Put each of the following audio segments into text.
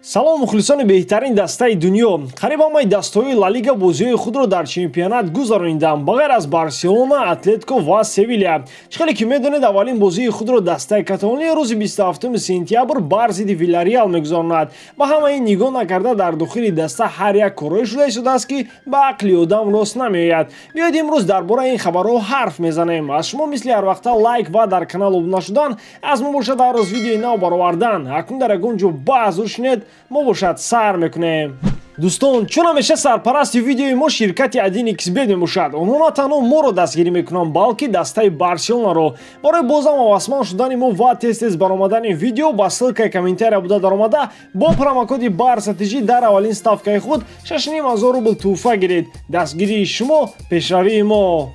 Салом, мухлисони беҳтарин дастаи дунё! Қариб ҳамаи дастаҳои Ла Лига бозиҳои худро дар чемпионат гузарониданд, ба ғайр аз Барселона, Атлетико ва Севилия. Чӣ хеле ки медонед, аввалин бозии худро дастаи Каталония рӯзи 27 сентябр бар зидди Вилареал мегузаронад. Ба ҳамаи ин нигоҳ накарда, дар дохили даста ҳар як корҳое шуда истодааст, ки ба ақли одам рост намеояд. Биёед, имрӯз дар бораи ин хабарҳо ҳарф мезанем. Аз шумо мисли ҳарвақта лайк ва дар канал обуна шудан, аз мо бошад ҳар рӯз видеои нав баровардан. Акнун дар ягон ҷо баҳзур шинед, мо бошад сар мекунем. Дӯстон, чун ҳамеша сарпарасти видеои мо ширкати 1xBet мебошад, онҳо на танҳо моро дастгирӣ мекунанд, балки дастаи Барселонаро. Барои бозам ҳавасманд шудани мо ва тез тез баромадани видео, ба ссылкаи комментария буда даромада, бо промокоди БАРСАТЖ дар аввалин ставкаи худ 6500 рубл тӯҳфа гиред. Дастгирии шумо — пешравии мо.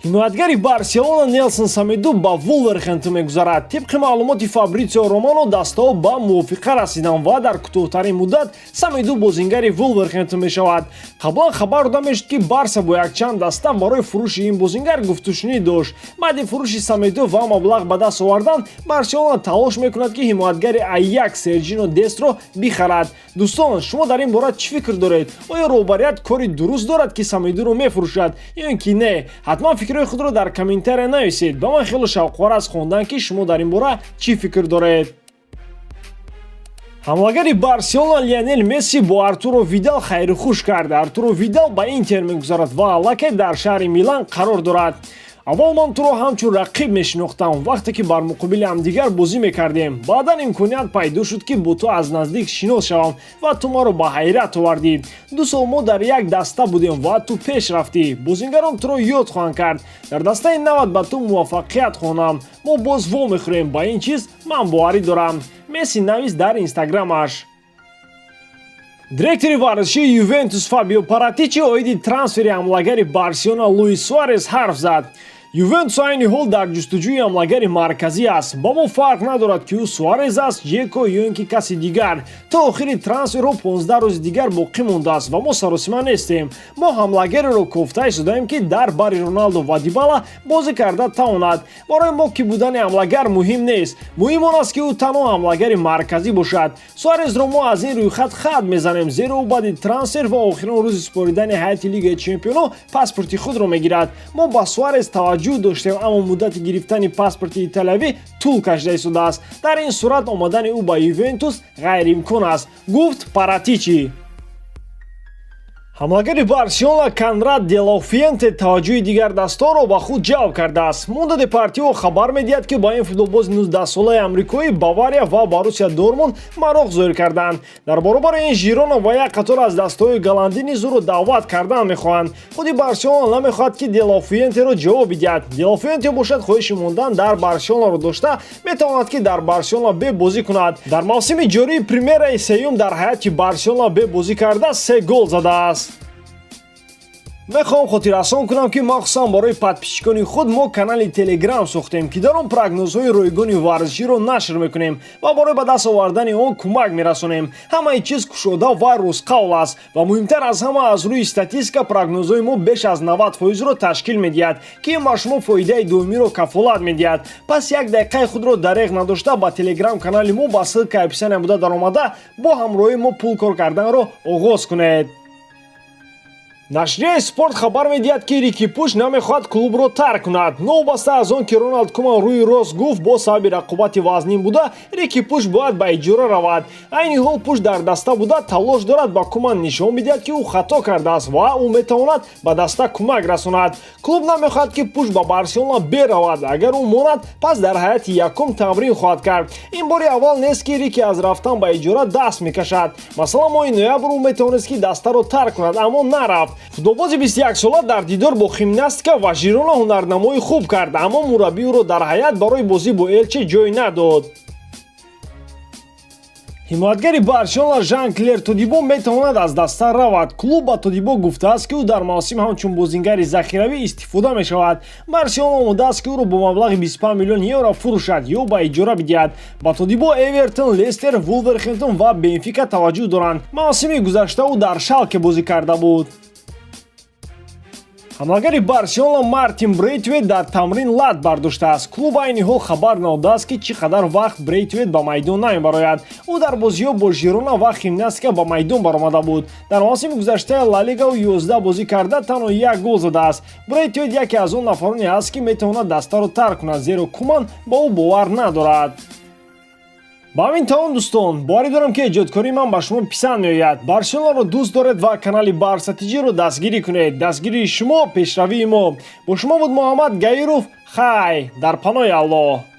Ҳимоятгари Барселона Нелсон Самеду ба Вулверхэмптон мегузарад. Тибқи маълумоти Фабритсио Романо, дастаҳо ба мувофиқа расиданд ва дар кӯтоҳтарин муддат Самеду бозингари Вулверхэмптон мешавад. Қаблан хабар дода мешуд, ки Барса бо якчанд даста барои фурӯши ин бозингар гуфтушунид дошт. Баъди фурӯши Самеду ва маблағ ба даст овардан, Барселона талош мекунад, ки ҳимоятгари Аякс Сержино Дестро бихарад. Дӯстон, шумо дар ин бора чӣ фикр доред? Оё роҳбарият кори дуруст дорад, ки Самедуро мефурӯшад, ё ин ки не? Ҳатман фикрҳои худро дар комментария нависед. Ба ман хеле шавқовар аст хондан, ки шумо дар ин бора чӣ фикр доред. Ҳамлагари Барселона Лионел Месси бо Артуро Видал хайру хуш кард. Артуро Видал ба Интер мегузарад ва аллакай дар шаҳри Милан қарор дорад. «Аввал ман туро ҳамчун рақиб мешинохтам, вақте ки бар муқобили ҳамдигар бозӣ мекардем. Баъдан имконият пайдо шуд, ки бо ту аз наздик шинос шавам, ва ту маро ба ҳайрат овардӣ. 2 сол мо дар як даста будем ва ту пеш рафтӣ. Бозингарон туро ёд хоҳанд кард. Дар дастаи нават ба ту муваффақият хоҳонам. Мо боз вомехӯрем, ба ин чиз ман боварӣ дорам», — Месси навист дар Инстаграмаш. Директори варзишии Ювентус Фабио Паратичи оиди трансфери ҳамлагари Барселона Луис Суарес ҳарф зад. «Ювентус айни ҳол дар ҷустуҷӯи ҳамлагари марказӣ аст. Ба мо фарқ надорад, ки ӯ Суарез аст, Ҷеко ё ин ки каси дигар. То охири трансферҳо 15 рӯзи дигар боқӣ мондааст ва мо саросима нестем. Мо ҳамлагареро кофта истодаем, ки дар бари Роналдо ва Дибала бозӣ карда тавонад. Барои мо ки будани ҳамлагар муҳим нест, муҳим он аст, ки ӯ танҳо ҳамлагари марказӣ бошад. Суарезро мо аз ин рӯйхат хат мезанем, зеро ӯ баъди трансфер ва охирин рӯзи супоридани ҳайати Лигаи чемпионо паспорти худро мегирад. Мо ба Суарез таваҷҷӯҳ доштем, аммо муддати гирифтани паспорти италиявӣ тӯл кашида истодааст. Дар ин сурат омадани ӯ ба Ювентус ғайриимкон аст», — гуфт Паратичи. Ҳамлагари Барселона Конрад Делафуэнте таваҷҷӯҳи дигар дастаҳоро ба худ ҷалб кардааст. Мундо Депортиво хабар медиҳад, ки ба ин футболбози 19-солаи амрикоӣ Бавария ва Боруссия Дортмунд мароқ зоҳир карданд. Дар баробари ин, Жирона ва як қатор аз дастаҳои голландӣ низ ӯро даъват кардан мехоҳанд. Худи Барселона намехоҳад, ки Делафуэнтеро ҷавоб бидиҳад. Делафуэнте бошад, хоҳиши мондан дар Барселонаро дошта, метавонад, ки дар Барселона Б бозӣ кунад. Дар мавсими ҷории Примераи сеюм дар ҳайати Барселона Б бозӣ карда, се гол задааст. Мехоҳам хотиррасон кунам, ки махсусан барои подписчикони худ мо канали Телеграм сохтем, ки дар он прогнозҳои ройгони варзиширо нашр мекунем ва барои ба даст овардани он кӯмак мерасонем. Ҳамаи чиз кушода ва рӯзқавл аст ва муҳимтар аз ҳама, аз рӯи статистика прогнозҳои мо беш аз 90 фоизро ташкил медиҳад, ки ин ба шумо фоидаи доимиро кафолат медиҳад. Пас як дақиқаи худро дареғ надошта, ба Телеграм канали мо ба ссылкаи описания буда даромада, бо ҳамроҳии мо пул кор карданро оғоз кунед. Нашрияи Спорт хабар медиҳад, ки Рики Пуш намехоҳад клубро тарк кунад. Новобаста аз он ки Роналд Куман рӯи рост гуфт, бо сабаби рақобати вазнин буда, Рики Пуш бояд ба иҷора равад. Айни ҳол Пуш дар даста буда, талош дорад ба Куман нишон бидиҳад, ки ӯ хато кардааст ва ӯ метавонад ба даста кӯмак расонад. Клуб намехоҳад, ки Пуш ба Барселона беравад. Агар ӯ монад, пас дар ҳайати якум тамрин хоҳад кард. Ин бори аввал нест, ки Рики аз рафтан ба иҷора даст мекашад. Масалан, моҳи ноябр ӯ метавонист, ки дастаро тарк кунад, аммо нарафт. Футболбози 21-сола дар дидор бо Химнастика ва Жирона ҳунарнамоӣ хуб кард, аммо мураббӣ ӯро дар ҳайат барои бозӣ бо Элче ҷой надод. Ҳимоятгари Барселона Жан Клер Тодибо метавонад аз даста равад. Клуб ба Тодибо гуфтааст, ки ӯ дар мавсим ҳамчун бозингари захиравӣ истифода мешавад. Барселона омодааст, ки ӯро бо маблағи 25 миллион евро фурӯшад ё ба иҷора бидиҳад. Ба Тодибо Эвертон, Лестер, Вулверхемптон ва Бенфика таваҷҷӯҳ доранд. Мавсими гузашта ӯ дар Шалке бозӣ карда буд. Ҳамлагари Барселона Мартин Брейтвейт дар тамрин лат бардоштааст. Клуб айни ҳол хабар надодааст, ки чӣ қадар вақт Брейтвейт ба майдон намебарояд. Ӯ дар бозиҳо бо Жирона ва Химнастика ба майдон баромада буд. Дар мавсими гузаштаи Ла Лига ӯ 11 бозӣ карда, танҳо як гол задааст. Брейтвейт яке аз он нафароне аст, ки метавонад дастаро тарк кунад, зеро Куман ба ӯ бовар надорад. Ба ҳамин тамом, дӯстон. Боварӣ дорам, ки эҷодкории ман ба шумо писанд меояд. Барселонаро дӯст доред ва канали Барса Тиҷиро дастгирӣ кунед. Дастгирии шумо — пешравии мо. Бо шумо буд Муҳаммад Гаиров. Хай, дар паноҳи Аллоҳ.